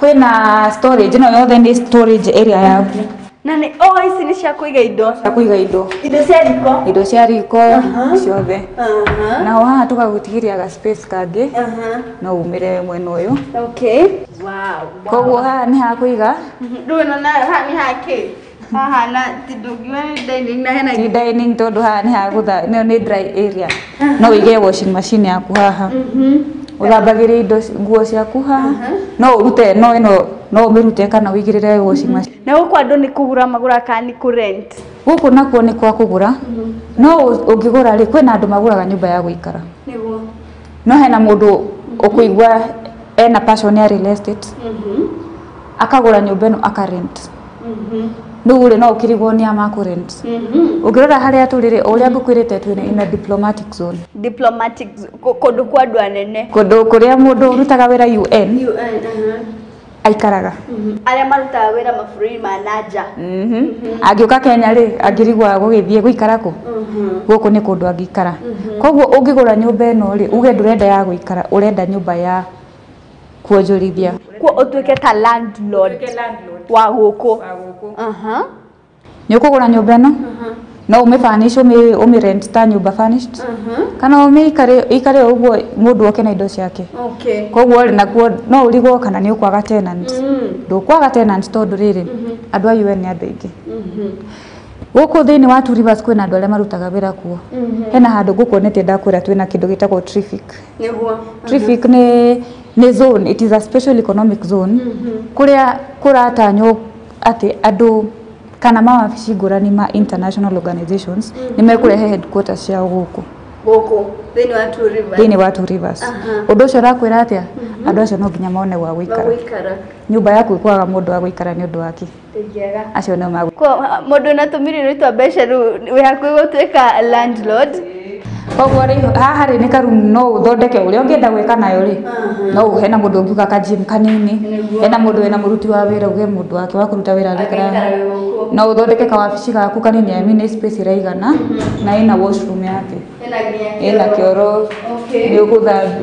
Kwĩna storage, ĩno yothe nĩ storage area yaku. Na nĩ ici nĩ cia kũiga indo. Cia kũiga indo. Indo cia riko. Indo cia riko ciothe. Naho haha tũgagũtigĩria ga space kangĩ. No umĩre mwena ũyũ. Okay. Wow. Koguo haha nĩ ha kũiga. Rĩu ĩno nayo haha nĩ ha kĩ? Haha na ti ndũngiuga nĩ dining na hena ti dining tondũ haha nĩ ha gũtha nĩ dry area. No ũige washing machine yaku haha. Ũthambagĩria indo nguo ciaku haha. No ũrute no ĩno no ũmĩrute kana ũigĩrĩre washing machine. Na gũkũ andũ nĩ kũgũra magũraga kana nĩ kũ rent? Gũkũ nakuo nĩ kwa kũgũra. No ũngĩgũra rĩ, kwĩna andũ magũraga nyũmba ya gũikara. Nĩguo. No hena mũndũ ũkũigua ena passion ya real estate. Akagũra nyũmba ĩno aka rent. Rĩu rĩ no ũkĩrigwo nĩ a makũ rent. Ũngĩrora harĩa tũrĩ rĩ, o ũrĩa ngũkwĩrĩte twĩ in a diplomatic zone. Diplomatic kũndũ kwa andũ anene. Kũndũ kũrĩa mũndũ ũrutaga wĩra UN UN, aikaraga. Arĩa marutaga wĩra mabũrũri ma nanja. Angĩũka Kenya rĩ, angĩrigwo gũgĩthiĩ gũikara kũ? Gũkũ nĩ kũndũ angĩikara. Koguo ũngĩgũra nyũmba ĩno rĩ, uge ndũrenda ya gũikara, ũrenda nyũmba ya kuonjorithia. Kuo ũtuĩke ta landlord wa gũkũ. Nĩ ũkũgũra nyũmba ĩno, no ũmĩ furnish, ũmĩ rent ta nyũmba furnished, kana ũmĩikare ĩikare o ũguo mũndũ oke na indo ciake. Koguo rĩ, nakuo no ũrigwo kana nĩ ũkwaga tenant. Ndũkwaga tenant tondũ rĩrĩ, andũ a UN nĩ andũ aingĩ. Gũkũ thĩinĩ wa Two Rivers kwĩna andũ arĩa marutaga wĩra kuo. Hena handũ ngũkuonetie ndakwĩra twĩna kĩndũ gĩtagwo Triffic. Triffic nĩ zone, it is a special economic zone kũrĩa kũratanywo atĩ andũ kana mawabici ngũrani ma international organizations nĩ mekũrehe headquarters ciao gũkũ. Gũkũ thĩinĩ wa Two Rivers. Thĩinĩ wa Two Rivers. Ũndũ ũcio ũrakwĩra atĩa? Andũ acio no nginya mone gwa gũikara. Gũikara. Nyũmba yaku ĩkwaga mũndũ wa gũikara nĩ ũndũ wa kĩ? Ndĩngĩaga. Acio nĩo magũ. Mũndũ na tũmirioni twa mbeca rĩu wĩ hakuhĩ gũtuĩka landlord. Koguo rĩ, haha rĩ nĩ karumu no ũthondeke ũrĩa ũngĩenda gwĩka nayo rĩ. No hena mũndũ ũngiuga ka gym kanini, hena mũndũ wĩna mũruti wa wĩra uge mũndũ wake wa kũruta wĩra arĩikara haha. No ũthondeke kawabici gaku kanini, I mean nĩ space ĩraigana na ĩna washroom yake. Ĩna kĩoro. Nĩ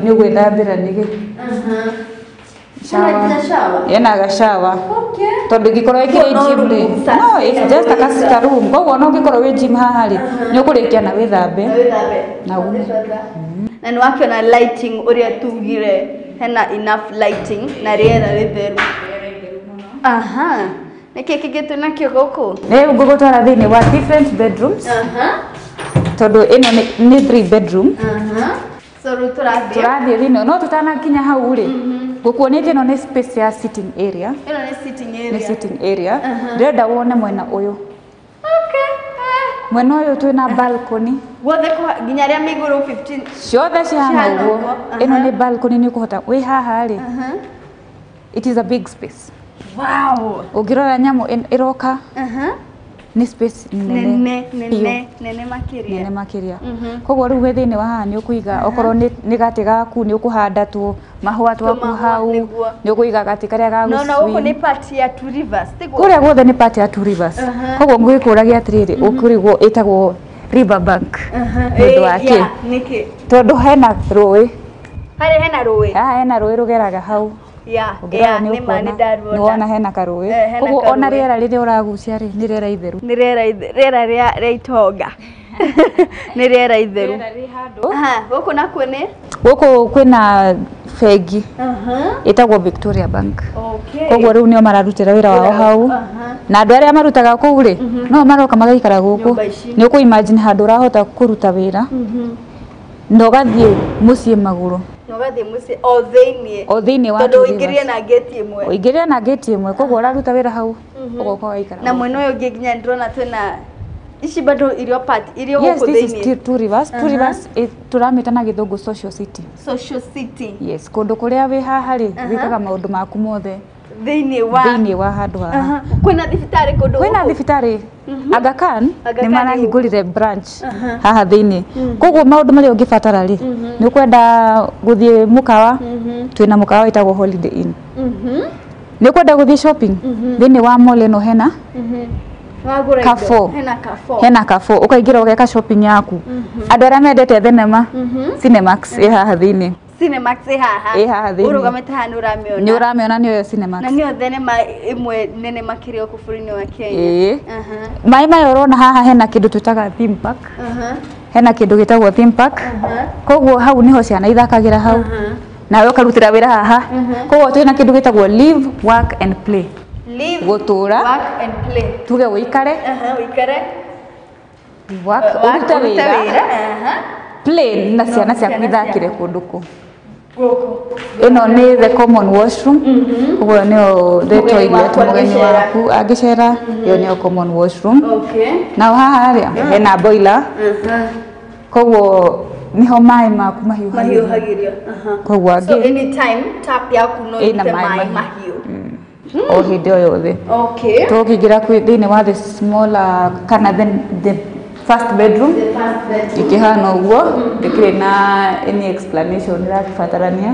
ũgwĩthambĩra nĩgĩ. Shower. Ĩna gacawa. Tondũ ĩngĩkorwo ĩkĩrĩ gym rĩ, no it's just a ka room. Koguo ona ũngĩkorwo wĩ gym haha rĩ, nĩ ũkũrĩkia na wĩthambe. Na ume. Na nĩ wakĩona lighting ũrĩa tugire, hena enough lighting na rĩera rĩtheru. Nĩkĩ kĩngĩ twĩnakĩo gũkũ? Rĩu ngũgũtwara thĩinĩ wa different bedrooms. Tondũ ĩno nĩ 3 bedroom. So rĩu tũrathiĩ. Tũrathiĩ thĩinĩ, no tũtanakinya hau rĩ, ngũkuonetie ĩno nĩ space ya sitting area. Ĩno nĩ sitting area. Nĩ sitting area. Ndĩrenda wone mwena ũyũ. Mwena ũyũ twĩna balcony. Guothe nginya arĩa me igũrũ 15. Ciothe cihana ũguo. Ĩno nĩ balcony, nĩ ũkũhota wĩ haha rĩ. It is a big space. Wow. Ũngĩrora nyamũ ĩroka. Nĩ space nene. Nene, nene makĩria. Nene makĩria. Koguo rĩu wĩ thĩinĩ wa haha nĩ ũkũiga okorwo nĩ gatĩ gaku nĩ ũkũhanda tu mahũa twaku hau, nĩ ũkũiga gatĩ karĩa ga No, no, gũkũ gũ-swing. nĩ part ya Two Rivers. Tiguo? Kũrĩa guothe nĩ part ya Two Rivers. Koguo ngũgĩkũragia atĩrĩrĩ, ũkũrigwo ĩtagwo River Bank. Nĩ ũndũ wa kĩ? Nĩkĩ? Tondũ hena rũĩ. Harĩa hena rũĩ? Haha hena rũĩ rũgeraga hau. Yeah, nĩ ma nĩ ndaruona. Nĩ wona hena karũĩ. Hena Koguo ona karũĩ. rĩera rĩrĩa ũragucia rĩ, nĩ rĩera itheru. Nĩ rĩera rĩa itonga. Nĩ rĩera itheru. Gũkũ nakuo nĩ? Gũkũ kwĩna bengi ĩtagwo Victoria Bank. Koguo rĩu nĩo mararutĩra wĩra wao hau. Na andũ arĩa marutaga kũu rĩ, no maroka magaikara gũkũ. Nyũmba ici. Nĩ ũkũ imagine handũ ũrahota kũruta wĩra na ũgathiĩ mũciĩ magũrũ. Na ũgathiĩ mũciĩ o thĩiniĩ. O thĩiniĩ wa Tondũ Two Rivers. ũingĩrire na ngĩti ĩmwe. Ũingĩrire na ngĩti ĩmwe, koguo ũraruta wĩra hau, ũgoka ũgaikara. Na mwena ũyũ ũngĩ nginya ndĩrona twĩna ici bado irio part irio Yes, gũkũ this is thĩiniĩ. Two Rivers. Two Rivers tũramĩta na gĩthũngũ social city. Social city. Yes, kũndũ kũrĩa wĩ haha rĩ, wĩkaga maũndũ maku mothe Thĩiniĩ wa thĩiniĩ wa handũ haha. Kwĩna thibitarĩ kũndũ Kwĩna gũkũ? thibitarĩ. Aga Khan Aga nĩ Khan marahingũrire branch haha thĩiniĩ. Koguo maũndũ marĩa ũngĩbatara rĩ, nĩ ũkwenda gũthiĩ mũkawa, twĩna mũkawa wĩtagwo Holiday Inn. Nĩ ũkwenda gũthiĩ shopping, thĩiniĩ wa mall ĩno hena Wagũra indo. Carrefour. Hena Carrefour. Hena Carrefour, ũkaingĩra ũgeka shopping yaku. Andũ arĩa mendete thenema, Cinemax ĩ haha thĩiniĩ. Cinemax ĩ haha. Ĩ haha thĩiniĩ. Ũrũgamĩte haha nĩ ũramĩona. Nĩ ũramĩona nĩyo Cinemax. Na nĩyo thenema ĩmwe nene makĩria gũkũ bũrũri-inĩ wa Kenya. Ĩĩ. Maĩ maya ũrona haha hena kĩndũ twĩtaga theme park. Hena kĩndũ gĩtagwo theme park. Koguo hau nĩho ciana ithakagĩra hau. Nawe ũkarutĩra wĩra haha. Koguo twĩna kĩndũ gĩtagwo live, work and play. Live, Gũtũra. work and play. Tuge ũikare. Ũikare. Work, Work, ũrute ũrute wĩra. wĩra. Play na ciana ciaku ciana ithakĩre kũndũ kũu. Ĩno nĩ the common washroom. Koguo nĩyo the Mũgeni toilet wakwa mũgeni angĩcera. waku angĩcera, ĩyo nĩyo common washroom. Nao haha rĩ, hena boiler. Koguo niho maĩ maku mahiũhagĩrio. Mahiũhagĩrio. Koguo So angĩ anytime tap yaku no Ĩna ĩrute maĩ maĩ mahiũ. mahiũ. O hĩndĩ o yothe. Okay. Tũkĩingĩra kwĩ thĩinĩ wa the smaller kana the first bedroom. The first bedroom. Ĩkĩhana ũguo, ndĩkĩrĩ na any explanation ĩrakĩbatarania.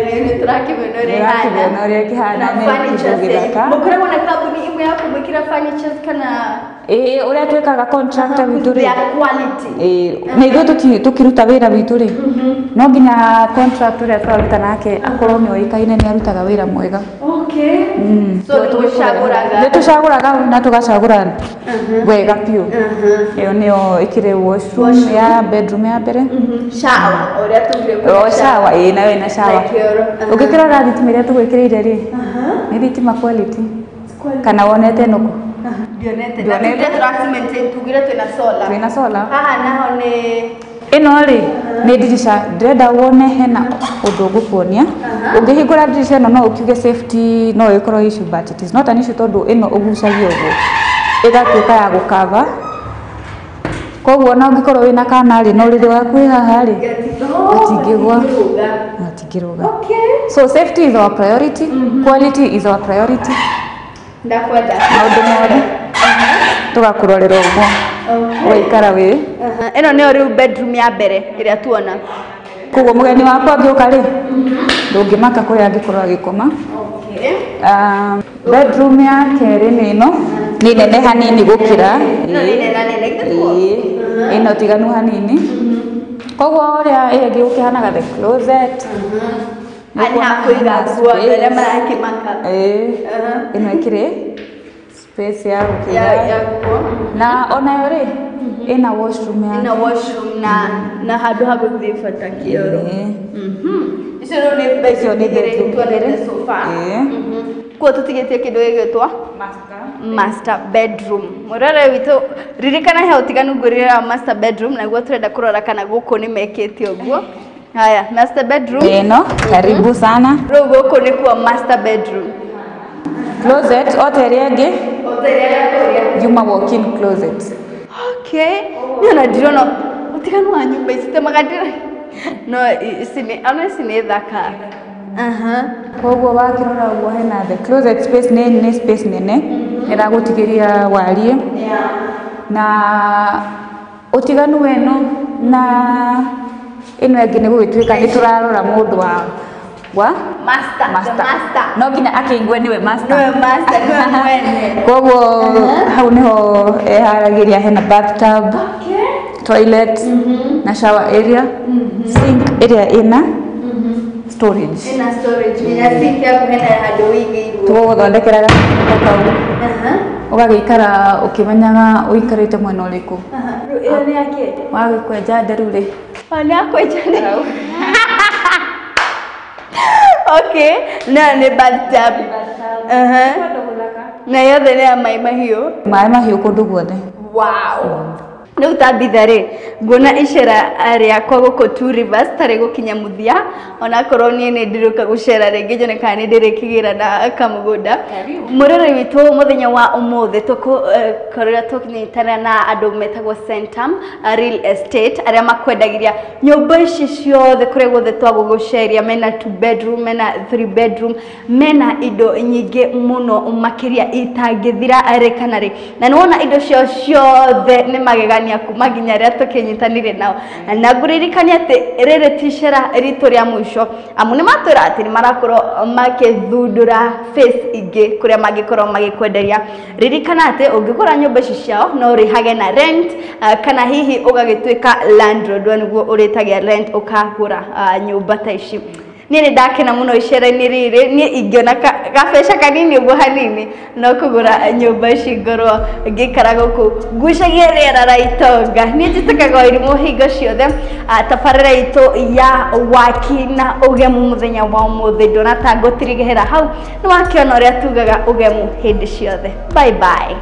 Nĩ tũrakĩmĩona ũrĩa ĩhana. Nĩũrakĩmĩona ũrĩa ĩkĩhana, Na nĩ furnitures kĩndũ gĩthaka. Mũkoragwo na kambuni ĩmwe ya kũmwĩkĩra furnitures kana Ĩĩ, ũrĩa twĩkaga contractor witũ rĩ, their quality? Ĩĩ, na ithuĩ tũkĩruta wĩra witũ rĩ, no nginya contract ũrĩa tũraruta nake akorwo nĩ oĩkaine nĩ arutaga wĩra mwega. Okay. So nĩ mũcagũraga. Nĩ tũcagũraga na tũgacagũra wega biũ. Ĩyo nĩyo ĩkĩrĩ washroom ya bedroom ya mbere. Shower, ũrĩa tugire. O shower, ĩĩ, nayo ĩna shower. Like kĩoro. Ũngĩkĩrora thitima ĩrĩa tũgwĩkĩrĩire rĩ, nĩ thitima quality. Kana wonete ĩno kũ? Ndionete. Ndionete. Na tũracimente tugire twĩna solar. Twĩna solar. Haha naho nĩ Ĩno rĩ nĩ ndirica, ndĩrenda wone hena ũndũ ngũkuonia. Ũngĩhingũra ndirica ĩno no ũkiuge safety no ĩkorwo issue, but it is not an issue tondũ ĩno ũgucagia ũguo ĩgatuĩka ya gũkava. Koguo ona ũngĩkorwo wĩna kana rĩ, na ũrĩrĩ waku wĩ haha rĩ, gatingĩgwa, gatingĩrũga. Okay. So safety is our priority, quality is our priority. Ndakwenda. Maũndũ mothe tũgakũrorera ũguo ũgaikara wĩ. Ĩno nĩyo rĩu bedroom ya mbere ĩrĩa tuona. Koguo mũgeni waku angĩũka rĩ, ndũngĩmaka kũrĩa angĩkorwo agĩkoma. Okay. Bedroom ya kerĩ nĩ ĩno, nĩ nene hanini gũkĩra. Ĩno nĩ nene nene githĩ? Ĩĩ, ĩno tiganu hanini. Koguo ũrĩa ĩyo ĩngĩ gũkĩhanaga the closet. Nĩ ha kũiga nguo andũ arĩa marakĩmaka. Ĩĩ, ĩno ĩkĩrĩ space ya gũkĩiga Ya nguo. Na onayo rĩ, ĩna washroom ya Ĩna washroom na handũ ha gũthiĩ bata kĩoro. Icio rĩu nĩ Icio nĩ bedroom igĩrĩ bedroom tuonete igĩrĩ. so far. Ĩĩ. Kuo tũtigĩtie kĩndũ gĩgwĩtwo master bedroom. Mũrore witũ, ririkana he ũtiganu ngũrĩre wa master bedroom, naguo tũrenda kũrora kana gũkũ nĩ mekĩte ũguo. Haya, master bedroom. Ĩno, karibu sana. Rĩu gũkũ nĩkuo master bedroom. Closet o ta ĩrĩa ĩngĩ, O ta ĩrĩa ya kũrĩa. yuma walk-in closet. Okay. Niĩ ona ndirona ũtiganu wa nyũmba ici temaga ndĩra. No ici nĩ ona ici nĩ thaka. Koguo wakĩrora ũguo hena the closet space, nĩ space nene ĩragũtigĩria wariĩ. Na ũtiganu weno na ĩno ĩngĩ nĩ gũgĩtuĩka nĩ tũrarora mũndũ wa Master, the master. master. No nginya akĩigue nĩwe master. Nĩwe master, nĩwe mwene. Koguo hau nĩho eharagĩria, hena bathtub, toilet na shower area, sink ĩrĩa ĩna storage. Ĩna storage, nginya sink yaku hena handũ ũigĩirwo. Tũgũgũthondekera kau ũgagĩikara ũkĩmenyaga ũikarĩte mwena ũrĩkũ. Rĩu ĩyo nĩ yakĩ? Wagĩkwenja nderu rĩ. O nĩ yakwenja nderu. Okay, nayo nĩ bathtub. Na yothe nĩ ya maĩ mahiũ. Maĩ mahiũ kũndũ guothe. Wow. Rĩu tambitha rĩ, nguona icera rĩakwa gũkũ Two Rivers tarĩ gũkinya mũthia, onakorwo niĩ nĩ ndĩrũka gũcera rĩngĩ nyone kana nĩ ndĩrĩkĩgĩra na kamũgũnda. Mũrori witũ mũthenya wa ũmũthĩ tũkũkorera tũkĩnyitana na andũ metagwo Centum Real Estate arĩa makwendagĩria nyũmba ici ciothe kũrĩa guothe twagũgũceria, mena 2 bedroom, mena 3 bedroom, mena indo nyingĩ mũno makĩria itangĩthira rĩ kana rĩ, na nĩwona indo ciao ciothe nĩ magegania kuma nginya rĩrĩa tũkĩnyitanire nao. Na ngũririkania atĩ rĩrĩ ti icera ritũ rĩa mũico, amu nĩ matwĩra atĩ nĩ marakorwo makĩthundũra face ingĩ kũrĩa mangĩkorwo magĩkwenderia. Ririkana atĩ ũngĩgũra nyũmba ici ciao no ũrĩhage na rent, kana hihi ũgagĩtuĩka landlord nĩguo ũrĩtagia rent ũkagũra nyũmba ta ici. Niĩ nĩ ndakena mũno icera-inĩ rĩrĩ, niĩ ingĩona gabeca kanini ũguo hanini no kũgũra nyũmba ici ngorwo ngĩikara gũkũ ngucagie rĩera rĩa itonga. Niĩ njĩtĩkaga irimũ hingo ciothe. Tabarĩra itũ ya waki na ũgemu mũthenya wa ũmũthĩ ndona ta ngũtirigĩra hau, nĩ wakĩona ũrĩa tugaga ũgemu hĩndĩ ciothe. Bye bye.